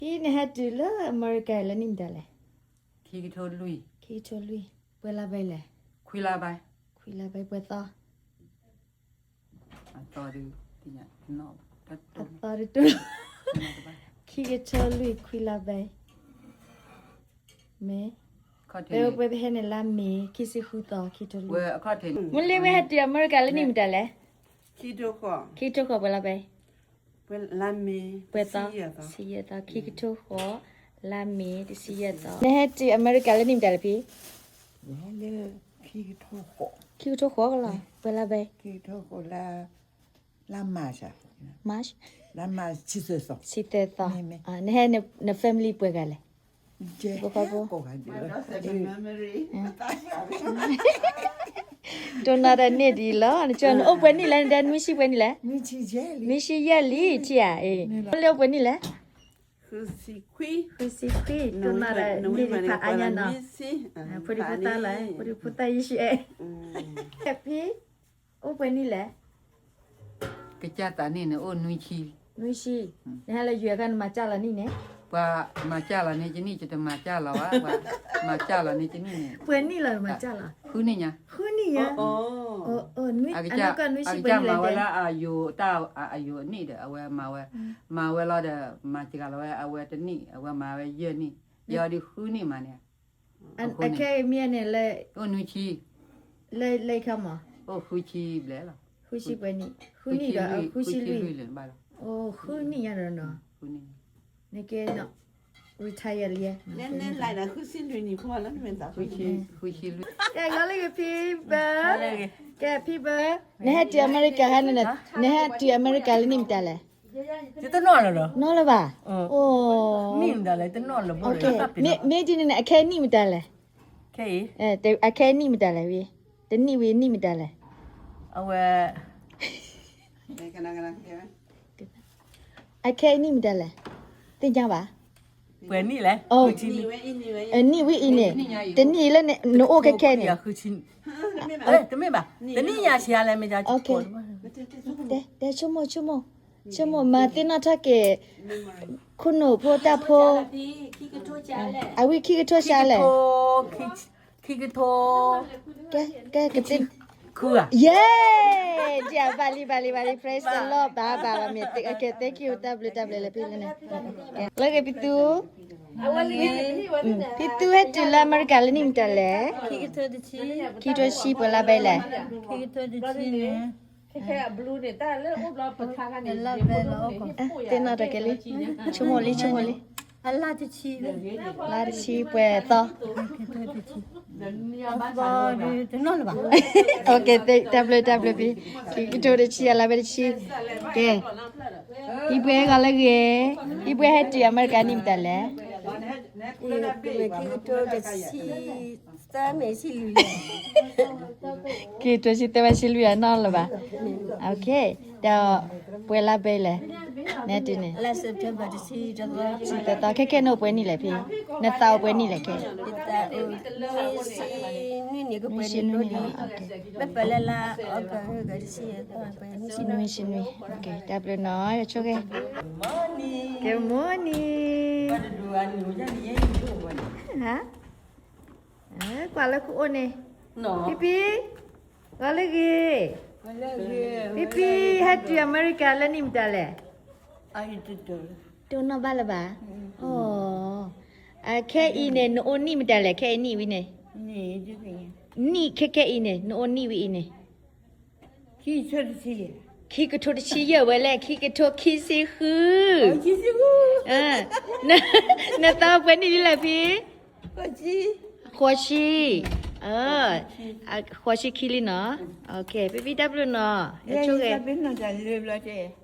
ဖံ နဟဲတုၤလၢအမဲရကၤလၢနံၣ်မတၤလဲၣ်. ခံကထိလွံၢ်. ခံကထိလွံၢ်, ပှဲၤလါဘဲလဲၣ်. ခွံလါဘဲ. ခွံလါဘဲ, ပှဲၤသီ. အသီဒုး, အသီဒုးတိၢ်, ခံကထိလွံၢ်ခွံလါဘဲ, မ့ၢ်, ပဝဲဟဲန့ၣ်လါမ့ၤ ခံဆံဃုသီ ခံကထိလွံၢ်. မုၢ်လ့ဝဲဟဲတုၤအမဲရကၤလၢနံၣ်မတၤလဲၣ်. ခံကထိဃိး, ပှဲၤလါဘဲ. ပှဲၤသီ, ဆံယဲၢ်သီ, ခံကထိဃိး, လါမ့ၤ တဆံယဲၢ်သီ. နဟဲတုၤအမဲရကၤလၢနံၣ်မတၤလဲၣ်ဖံ. လၢ ခံကထိဃိး, ခံကထိဃိးကလီၤ, ပှဲၤလါဘဲ. ခံကထိဃိးလါ, လါ March, March, လါ March ဆံသၢသီ, ဆံသၢသီ. နဟဲန family ပှဲၤဂၤလဲၣ်. တိၢ်နီၣ်တၢ်န့ၣ်ဒ်လီၤ, နကၠီ နအိၣ်ပှဲၤနံၣ်လဲၣ်, နတဲနွံဆံပှဲၤနံၣ်လဲၣ်. နွံဆံယဲၢ်လံ, နအိၣ်လၢပှဲၤနံၣ်လဲၣ်. ဃုဆံခွံ, တိၢ်နီၣ်တၢ်န့ၣ်ဒ်ဖးအါညါနီၤ, ဖိဒံဖိသၣ်လီၤ, ဖိဒံဖိသၣ်ယ့ၣ်ၡူးအဲၣ်, ဖံ အိၣ်ပှဲၤနံၣ်လဲၣ်. ကစၢ်သးန့ၣ်န့ၣ်အိၣ်နွံဆံ, နွံဆံ, နဟဲလၢယွၤခါနမၤစၢ်လီၤနံၣ်န့ၣ်. ပှၤမၤစၢ်လီၤန့ၣ်ကနံၣ် ယတမၤစၢ်လီၤဘၣ်, ပှၤမၤစၢ်လီၤန့ၣ်ကနံၣ်န့ၣ်, ပှဲၤနံၣ်လီၤမၤစၢ်လီၤ. ဃုနံၣ်ညါ, ဃုနံၣ်ညါ, အကစၢ်မၤဝဲလၢအယိာ်တၢ်အယိာ်အနံၣ်ဒီး အဝဲမၤဝဲ, မၤဝဲလီၤဒီး မၤစှၤလီၤဝဲ အဝဲတနံၣ် အဝဲမၤဝဲယဲၢ်နံၣ်, ယဲၢ်ဒ်ဃုနံၣ်မးန့ၣ်. အခဲအံၤမ့ၢ်န့ၣ်လၢ, အိၣ်နွံဆံ, လၢခါမး, အိၣ်ဃုဆံဘျဲၣ်လီၤ, ဃုဆံပှဲၤနံၣ်, ဃုနံၣ်ဒီး ဃုဆံလွံၢ်, အိၣ်ဃုနံၣ်ညါဒီးနီၤ, နကဲနီၤ, retire လံ, ဃုဆံလွံၢ်, ကဲလီၤလၢဂ့ၤဖံဘၢ, ကဲဖံဘၢ, နဟဲတုၤအမဲရကၤဟဲန့ၣ်, နဟဲတုၤအမဲရကၤလၢနံၣ်မတၤလဲၣ်. ယတနီၣ်လၢၤဒီး, နီၣ်လၢၤဘၣ်, နံၣ်မတၤလဲၣ်, တနီၣ်လၢၤဘၣ်, မ့ၢ်ဒ်န့ၣ်န့ၣ် အခဲအံၤနံၣ်မတၤလဲၣ်. ခဲအံၤ, အခဲအံၤနံၣ်မတၤလဲၣ်, တနံၣ်ဝံၤနံၣ်မတၤလဲၣ်. အဝဲ, အခဲအံၤနံၣ်မတၤလဲၣ်, သ့ၣ်ညါဘၣ်. ပှဲၤနံၣ်လဲၣ်, နံၣ်ဝံၤအံၤန့ၣ်, တနံၣ်လၢ နအိၣ်ခဲခဲန့ၣ်, တမ့ၢ်ဘၣ်, တနံၣ်ညါဆံးလဲၣ်, မ့ၢ်, တဲဆိကမိၣ်ဆိကမိၣ်, ဆိကမိၣ်မၤသ့ၣ်နီၣ်ထီၣ်က့ၤ, ခိၣ်နူာ်ဖိတၢ်ဖိ, အဝံၣ်ခံကထိဆံးလဲၣ်, ခံကထိ, ကဲ, ကဲ, ကသ့, ယဲ, ဘၣ်လံဘၣ်လံဘၣ်လံ, praise the Lord, ဘၣ်ဘၣ်ဘၣ်မ့ၢ်, ကဲ, thank you, တၢ်ဘျုးတၢ်ဘျုးလၢဖံလၢန့ၣ်, လၢဂ့ၤဖံသူ, ဖံသူဟဲတုၤလၢအမဲရကၤလၢနံၣ်မတၤလဲၣ်. ခံကထိဆံ, ပှဲၤလါဘဲလဲၣ်. သ့ၣ်နီၣ်တၢ်ကဲလံ, ဆိကမိၣ်လံဆိကမိၣ်လံ, လါတဆံ, ပှဲၤသီ, တၢ်ဘျုးတၢ်ဘျုးဖံ, ခံကထိတဆံအလါဘဲတဆံ, ကဲ, ဖံဘှဲဂီၤလၢဂ့ၤ, ဖံဘှဲဟဲတုၤအမဲရကၤနံၣ်မတၤလဲၣ်. ခံကထိတဆံ, ခံကထိတဆံသၢဘၣ်ဆံလွံၢ်အနီၢ်လၢၤဘၣ်, ဒီးပှဲၤလါဘဲလဲၣ်, နဟဲတုၤန့ၣ်, တဆံသၢသီ, ခဲခဲနအိၣ်ပှဲၤနံၣ်လဲၣ်ဖံ, နသးအိၣ်ပှဲၤနံၣ်လဲၣ်ခဲ, နွံဆံနွံနံၣ်, နွံဆံနွံ, တၢ်ဘျုးနီၤ, ဆိကမိၣ်, good morning, ကွၢ်လၢကအိၣ်န့ၣ်, ဖံဖံ, ဂီၤလၢဂ့ၤ, ဖံဖံဟဲတုၤအမဲရကၤလၢနံၣ်မတၤလဲၣ်. တိၢ်နီၣ်ဘၣ်လၢၤဘၣ်, ခဲအံၤန့ၣ် နအိၣ်နံၣ်မတၤလဲၣ်, ခဲအံၤနံၣ်ဝံၤန့ၣ်, နံၣ်ခဲခဲအံၤန့ၣ် နအိၣ်နံၣ်ဝံၤအံၤန့ၣ်, ခံကထိတဆံယဲၢ်ဝဲလဲၣ်, ခံကထိခံဆံဃု, နသးအိၣ်ပှဲၤနံၣ်ဒ်လဲၣ်ဖံ, ဃိးဆံ, ဃိးဆံခံလံနီၤ, ဖံဖံတၢ်ဘျုးနီၤ, ဆိကမိၣ်